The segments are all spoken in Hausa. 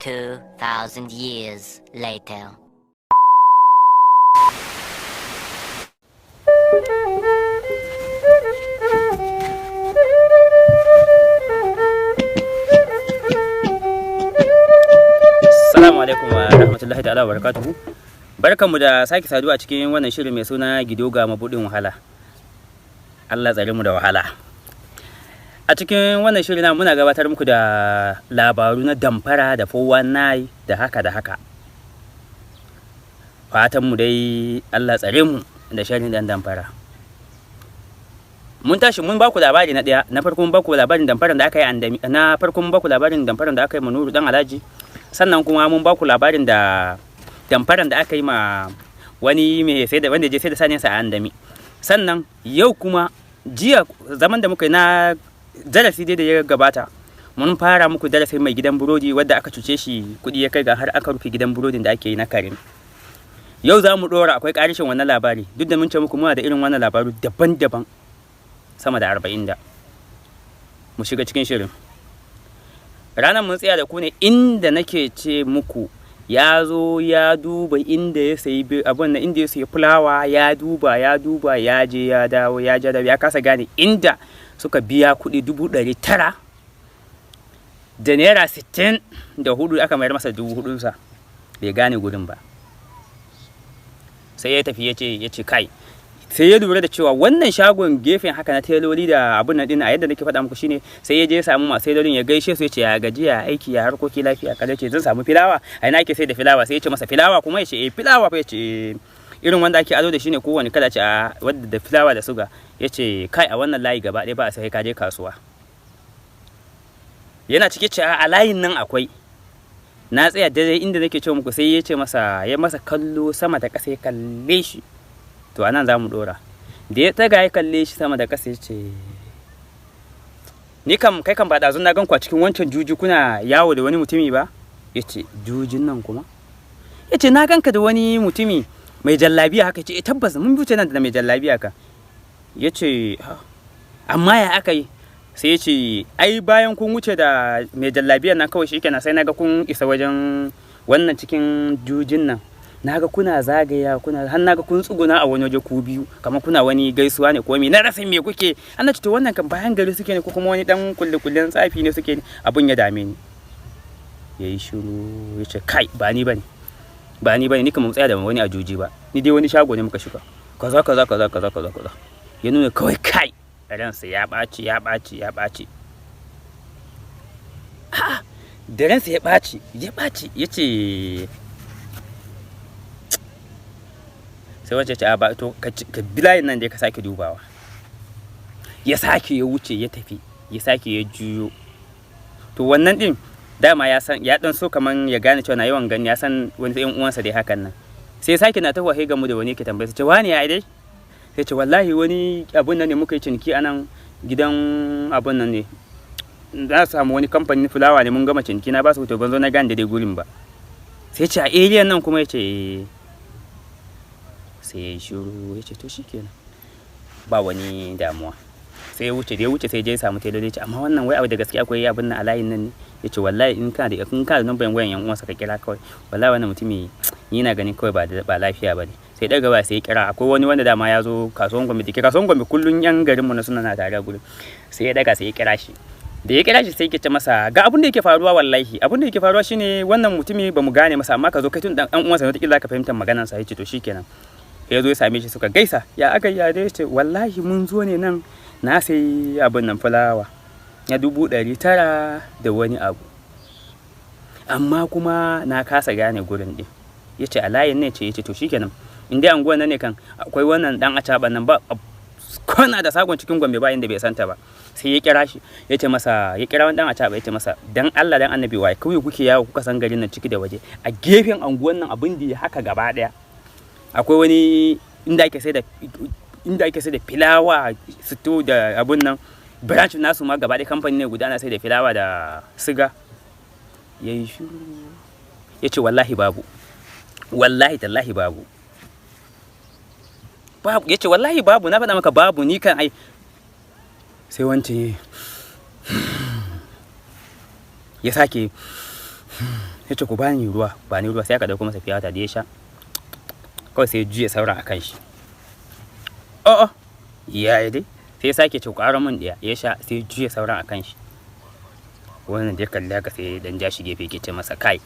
2,000 years later. Assalamu alaikum wa rahmatullahi ta'ala wa barakatuhu. Barkanmu da sake saduwa a cikin wannan shirin mai suna Gidoga Mabudin Wahala. Allah tsare mu da wahala. A cikin wannan shirin na muna gabatar muku da labaru na damfara da 419 da haka da haka. Fatanmu dai Allah tsare mu da sharrin dan damfara. Mun tashi mun baku labari na ɗaya, na farko mun baku labarin damfaran da aka yi andami, na farko mun baku labarin damfaran da aka yi Manuru dan Alhaji. Sannan kuma mun baku labarin da damfaran da aka yi ma wani mai sai da wanda je sai da saniyarsa a andami. Sannan yau kuma, jiya zaman da muka yi na darasi dai da ya gabata, mun fara muku darasin mai gidan burodi wadda aka cuce shi, kuɗi ya kai ga har aka rufe gidan burodin da ake yi na Karim. Yau za mu ɗora, akwai ƙarishin wannan labari, duk da mun ce muku muna da irin wannan labaru daban-daban sama da 40. Da mu shiga cikin shirin. Ranar mun tsaya da ku ne inda nake ce muku ya zo ya duba inda ya sayi abun nan, inda ya sayi fulawa, ya duba, ya duba, ya je ya dawo, ya je ya kasa gane inda suka biya kuɗi ₦900.64, aka mayar masa dubu hudunsa, bai gane gurin ba. Sai ya tafi, ya ce kai, sai ya lura da cewa wannan shagon gefen haka na teloli da abun nan din, a yadda nake faɗa muku shine, sai ya je ya samu masu telolin, ya gaishe su, ya ce ya gajiya, aiki, ya harkoki, lafiya kada, ce zan samu filawa, a ina ake sai da filawa? Sai ya ce masa filawa kuma? Ya ce eh, filawa fa. Ya ce irin wanda ake ado da shi ne kowane kala? Ce a wadda da filawa da suga. Ya ce kai, a wannan layi gaba ɗaya ba a sai, ka je kasuwa. Yana cike ce a layin nan akwai, na tsaya daidai inda nake ce muku. Sai ya ce masa, ya masa kallo sama da ƙasa, ya kalle shi. To, anan za mu ɗora. Da ya tsaga ya kalle shi sama da ƙasa, ya ce ni kam, kai kam, ba ɗazun na gan ku a cikin wancan juji kuna yawo da wani mutumi ba? Ya ce jujin nan kuma? Ya ce na ganka da wani mutumi mai jallabiya haka. Ya ce eh, tabbas mun wuce nan da mai jallabiya ka. Ya ce amma ya aka yi? Sai ya ce ai bayan kun wuce da mai jallabiyan nan kawai shikenan, sai naga kun isa wajen wannan cikin jujin nan, naga kuna zagaya, kuna har naga kun tsuguna a wani waje ku biyu, kamar kuna wani gaisuwa ne ko me, na rasa me kuke. An ce to wannan kan bayan gari suke ne ko kuma wani dan kulle kullen tsafi ne suke ne, abun ya dame ni. Yayi shiru, ya ce kai, ba ni bane, ba ni bane, ni kamar tsaya da wani a juji ba, ni dai wani shago ne muka shiga, kaza kaza kaza kaza kaza kaza. Ya nuna kawai kai, ransa ya ɓaci, ya ɓaci, ya ɓaci. A'a, da ransa ya ɓaci, ya ɓaci, ya ce sai wancan ce a ba to ka bi layin nan dai ka sake dubawa. Ya sake ya wuce, ya tafi, ya sake ya juyo. To, wannan din dama ya san ya dan so kaman ya gane cewa na yawan gani, ya san wani ɗan uwansa dai hakan nan. Sai sake na tafiya, sai gamu da wani, yake tambaye, ce wani ya dai? Sai ce wallahi wani abun nan ne muka yi ciniki a nan gidan abun nan ne, za su samu wani kamfanin fulawa ne, mun gama ciniki na ba su, to ban zo na gane daidai gurin ba. Sai ce a area nan kuma? Ya ce sai ya yi shiru, ya ce to shikenan, ba wani damuwa. Sai ya wuce. Da ya wuce, sai je ya samu teloli, ya ce amma wannan wai abu da gaske akwai abin nan a layin nan ne? Ya ce wallahi in kana da number wayan yan uwansa ka kira kawai, wallahi wannan mutumi ni na ganin kawai ba lafiya ba ne. Sai daga ba sai ya kira, akwai wani wanda dama ya zo kasuwan Gombe, dake kasuwan Gombe kullun yan garinmu na suna na tare a gurin. Sai ya daga, sai ya kira shi. Da ya kira shi, sai yake ce masa ga abin da yake faruwa, wallahi abin da yake faruwa shine wannan mutumi ba mu gane masa, amma ka zo kai tun dan uwansa wata kila ka fahimtar maganar sa. Yace to shikenan. Ya zo ya same shi, suka gaisa, ya aka yi, ya dai? Ce wallahi mun zo ne nan, na sayi abin nan fulawa na 900 da wani abu, amma kuma na kasa gane gurin din. Ya ce a layin ne? Ce ya ce to shikenan, in dai anguwan nan ne kan akwai wannan dan acaban nan ba kwana da sagon cikin Gombe ba inda bai santa ba. Sai ya kira shi, ya ce masa, ya kira wani dan acaba, ya ce masa dan Allah dan Annabi, wai kawai kuke yawo kuka san garin nan ciki da waje, a gefen anguwan nan abin da ya haka gaba daya akwai wani inda ake sai da filawa sito da abun nan, branch nasu ma gaba ɗaya kamfani ne guda, ana sai da filawa da siga. Ya yi shiru, ya ce wallahi babu, wallahi tallahi babu, babu. Ya ce wallahi babu, na faɗa maka babu, ni kan ai. Sai wancan ya sake Sai ce, "Ku bani ruwa, bani ruwa." Sai aka dauko masa fiyata, da ya sha kawai sai ya juya sauran akan shi. Oh, ya yi dai. Sai ya sake ce, "Ƙara min ɗaya." Ya sha, sai ya juya sauran akan shi. Wannan da ya kalli haka, sai dan ja shi gefe, ke ce masa, "Kai,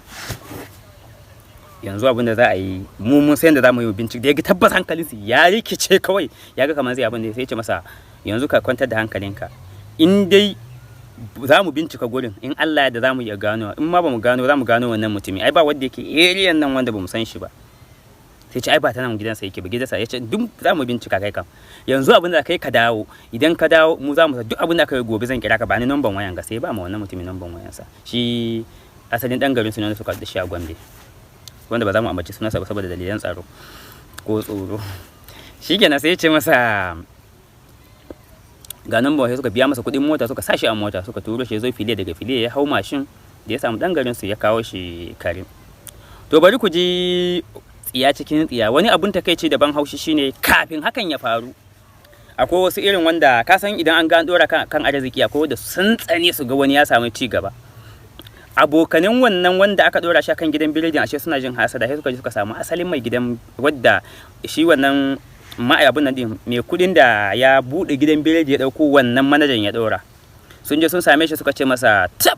yanzu abin da za a yi, mu mun san da za mu yi bincike." Da ya ga tabbas hankalinsu ya rikice, kawai ya ga kamar zai abin da, sai ya ce masa, "Yanzu ka kwantar da hankalinka. In dai za mu bincika gurin, in Allah ya da za mu iya gano. In ma ba mu gano, za mu gano wannan mutumin. Ai ba wanda yake area nan wanda ba mu san shi ba." Sai ce, "Ai ba ta nan gidansa yake ba." Gidansa ya ce, "Duk za mu bincika. Kai kam yanzu abin da kai, ka dawo. Idan ka dawo, mu za mu duk abin da aka yi. Gobe zan kira ka. Ba ni numban wayan ka." Sai ba ma wannan mutumin numban wayansa. Shi asalin dan garin su ne wanda suka da shi a Gombe, wanda ba za mu ambaci sunansa ba saboda dalilan tsaro ko tsoro. Shikenan, sai ya ce masa ga numban. Sai suka biya masa kuɗin mota, suka sa shi a mota, suka turo shi ya zo Filiya. Daga Filiya ya hau mashin da ya samu dan garin su, ya kawo shi Karim. To, bari ku ji tsiya cikin tsiya. Wani abun takaici da ban haushi shine, kafin hakan ya faru, akwai wasu irin wanda ka san idan an ga an dora kan arziki, akwai wanda sun tsane su ga wani ya samu ci gaba. Abokanin wannan wanda aka dora shi kan gidan biredin, ashe suna jin hasada. Sai suka je suka samu asalin mai gidan, wadda shi wannan abun nan din, mai kudin da ya bude gidan biredi, ya dauko wannan manajan ya dora. Sun je sun same shi, suka ce masa, "Tab,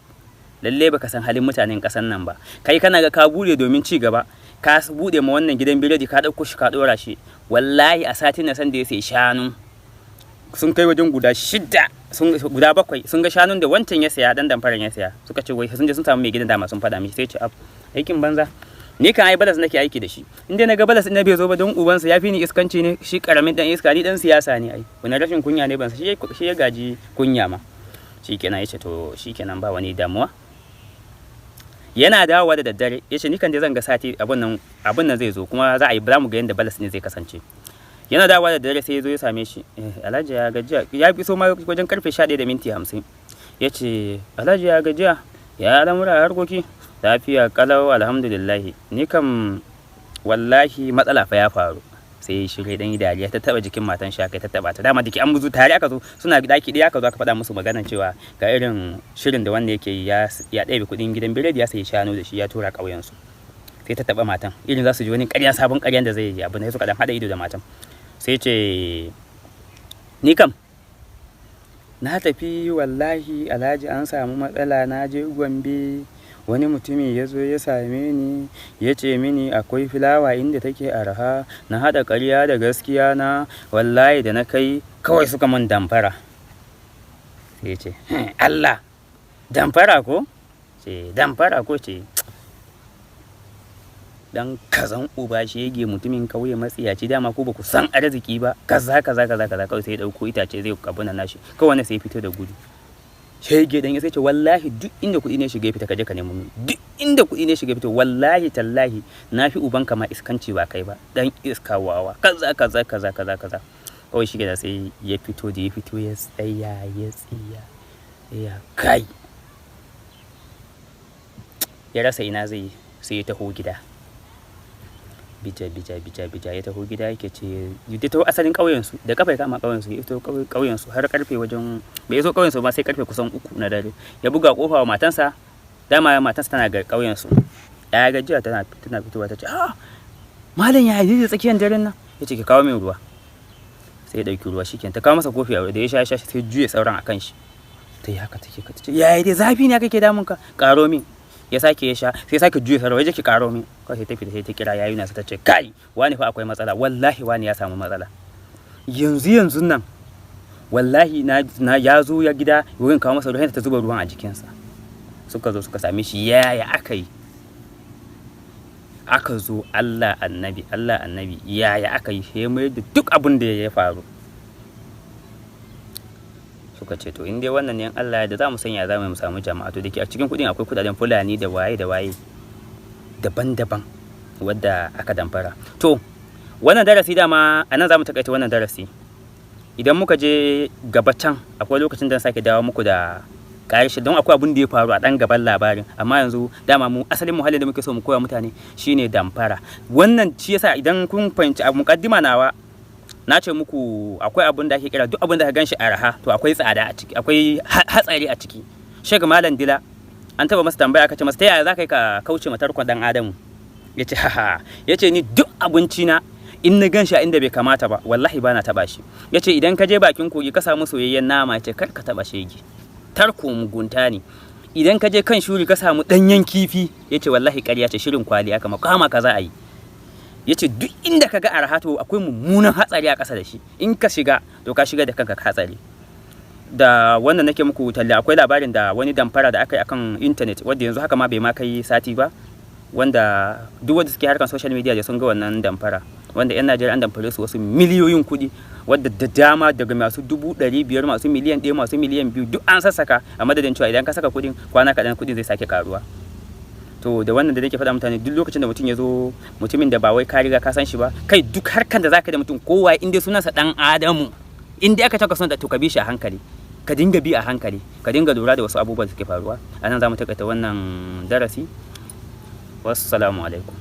lalle baka san halin mutanen kasan nan ba. Kai kana ga ka bude domin ci gaba, ka bude ma wannan gidan biredi, ka dauko shi ka dora shi. Wallahi a satin na san da ya sai shanu sun kai wajen guda shida, sun guda bakwai. Sun ga shanun da wancan ya saya, dan damfaran ya saya." Suka ce wai sun je sun samu mai gidan, dama sun faɗa mishi. Sai ce, "Aikin banza. Ni kan ai balas nake aiki da shi. In dai naga balas ina bai zo ba, don ubansa. Ya fi ni iskanci ne shi, karamin dan iska. Ni dan siyasa ne. Ai wani rashin kunya ne ban shi, shi ya gaji kunya ma." Shikenan, yace, "To shikenan, ba wani damuwa." Yana dawowa da daddare, yace, "Ni kan dai zan ga sati abun nan zai zo, kuma za a yi, za mu ga yadda balas ne zai kasance." Yana dawowa da daddare, sai ya zo ya same shi. "Alhaji, ya gajiya?" Ya fi so ma wajen karfe 11:50. Ya ce, "Alhaji, ya gajiya? Ya al'amura, harkoki?" "Lafiya kalau, alhamdulillahi. Ni kam wallahi matsala fa ya faru." Sai ya shirya dan yi dariya, ta taba jikin matan shi, ta taba ta dama dake an buzu tare aka zo, suna daki ɗaya. Aka zo aka faɗa musu maganan cewa ga irin shirin da wanda yake yi, ya ɗebe kuɗin gidan biredi, ya sayi shanu da shi, ya tura ƙauyen su. Sai ta taba matan, irin za su ji wani ƙarya, sabon ƙaryan da zai yi abin da suka dan haɗa ido da matan. Sai ce, "Ni kam na tafi. Wallahi Alhaji, an samu matsala. Na je Gombe, wani mutumi ya zo ya same ni, ya ce mini akwai filawa inda take arha. Na haɗa ƙarya da gaskiya na. Wallahi da na kai, kawai suka mun damfara." Sai ya ce, "Allah, damfara ko?" Ce, "Damfara ko?" Ce, "Dan kazan uba, shege, mutumin kauye matsiyaci. Dama ko ba ku san arziki ba." Kaza kaza kaza kaza. Kawai sai ya dauko itace zai abuna nashi. Kawai wanda sai ya fito da gudu. "Shege dan." Sai ce, "Wallahi duk inda kuɗi ne shiga fita, kaje ka nemo min. Duk inda kuɗi ne shiga fita, wallahi tallahi na fi ubanka ma iskanci ba kai ba, dan iska wawa." Kaza kaza kaza kaza kaza. Kawai shi da sai ya fito. Da ya fito, ya tsaya, ya tsaya ya kai, ya rasa ina zai. Sai ya taho gida, bija bija bija bija, ya taho gida. Yake ce ya taho asalin ƙauyen su da kafa, ya kama ƙauyen su, ya fito ƙauyen su har karfe wajen, bai iso ƙauyen su ba sai karfe kusan 3 na dare. Ya buga kofa wa matansa. Dama matansa tana ga ƙauyen su. Ya gajiya? Tana fitowa ta ce, "Ah, malam, ya yi tsakiyar daren nan?" Ya ce, "Ki kawo min ruwa." Sai ya ɗauki ruwa. Shikenan, ta kawo masa kofi. Da ya sha sha, sai juya sauran akan shi. Ta yi haka, take ka ce, "Yaya dai, zafi ne kake damun ka? Karo min." Ya sake ya sha, sai sake juya sauran. "Waje ki karo min." Kawai sai ta fita, sai ta kira yayuna ta ce, "Kai, wani fa akwai matsala. Wallahi wani ya samu matsala yanzu yanzu nan. Wallahi na ya zo ya gida wurin kawo masa ruwan, ta zuba ruwan a jikinsa." Suka zo suka same shi. "Yaya aka yi?" Aka zo, "Allah annabi, Allah annabi, yaya aka yi?" Sai mai da duk abin da ya faru. Suka ce, "To, in dai wannan ne, Allah da za mu sanya za mu samu jama'a." To, dake a cikin kudin akwai kudaden Fulani da waye da waye daban-daban wadda aka damfara. To, wannan darasi dama a nan za mu takaita wannan darasi. Idan muka je gaba can, akwai lokacin da sake dawo muku da ƙarshe, don akwai abin da ya faru a ɗan gaban labarin. Amma yanzu dama mu asalin muhallin da muke so mu koya mutane shine damfara. Wannan shi yasa, idan kun fahimci abu mukaddima nawa, na ce muku akwai abin da ake kira duk abin da ka ganshi araha, to akwai tsada a ciki, akwai hatsari a ciki. Sheikh Malam Dila. An taba masa tambaya, aka ce masa, ta yaya za ka yi ka kauce ma tarkon dan Adamu? Ya ce, haha, ya ce, ni duk abinci na, in na gan shi a inda bai kamata ba, wallahi ba na taba shi. Ya ce, idan ka je bakin kogi ka samu soyayyen nama, ya ce, kar ka taba, shege tarko mugunta ne. Idan ka je kan shuri ka samu danyen kifi, ya ce, wallahi ƙarya ce, shirin kwali aka makama ka za a yi. Ya ce, duk inda ka ga arha, to akwai mummunan hatsari a ƙasa da shi. In ka shiga, to ka shiga da kanka hatsari. Da wannan nake muku talle, akwai labarin da wani damfara da aka yi akan intanet, wanda yanzu haka ma bai ma kai sati ba, wanda duk wanda suke harkar social media da sun ga wannan damfara, wanda 'yan Najeriya an damfare su wasu miliyoyin kuɗi, wadda da dama daga masu 500,000, masu miliyan 1, masu miliyan 2, duk an sassaka a madadin cewa idan ka saka kuɗin, kwana kaɗan kuɗin zai sake karuwa. To, da wannan da nake faɗa mutane, duk lokacin da mutum ya zo, mutumin da ba wai ka riga ka san shi ba, kai, duk harkan da zaka da mutum, kowa, in dai sunansa dan Adamu, in dai aka taka sunan, to ka bi shi a hankali, ka dinga bi a hankali, ka dinga lura da wasu abubuwa da suke faruwa. Anan za mu takaita wannan darasi. Wassalamu alaikum.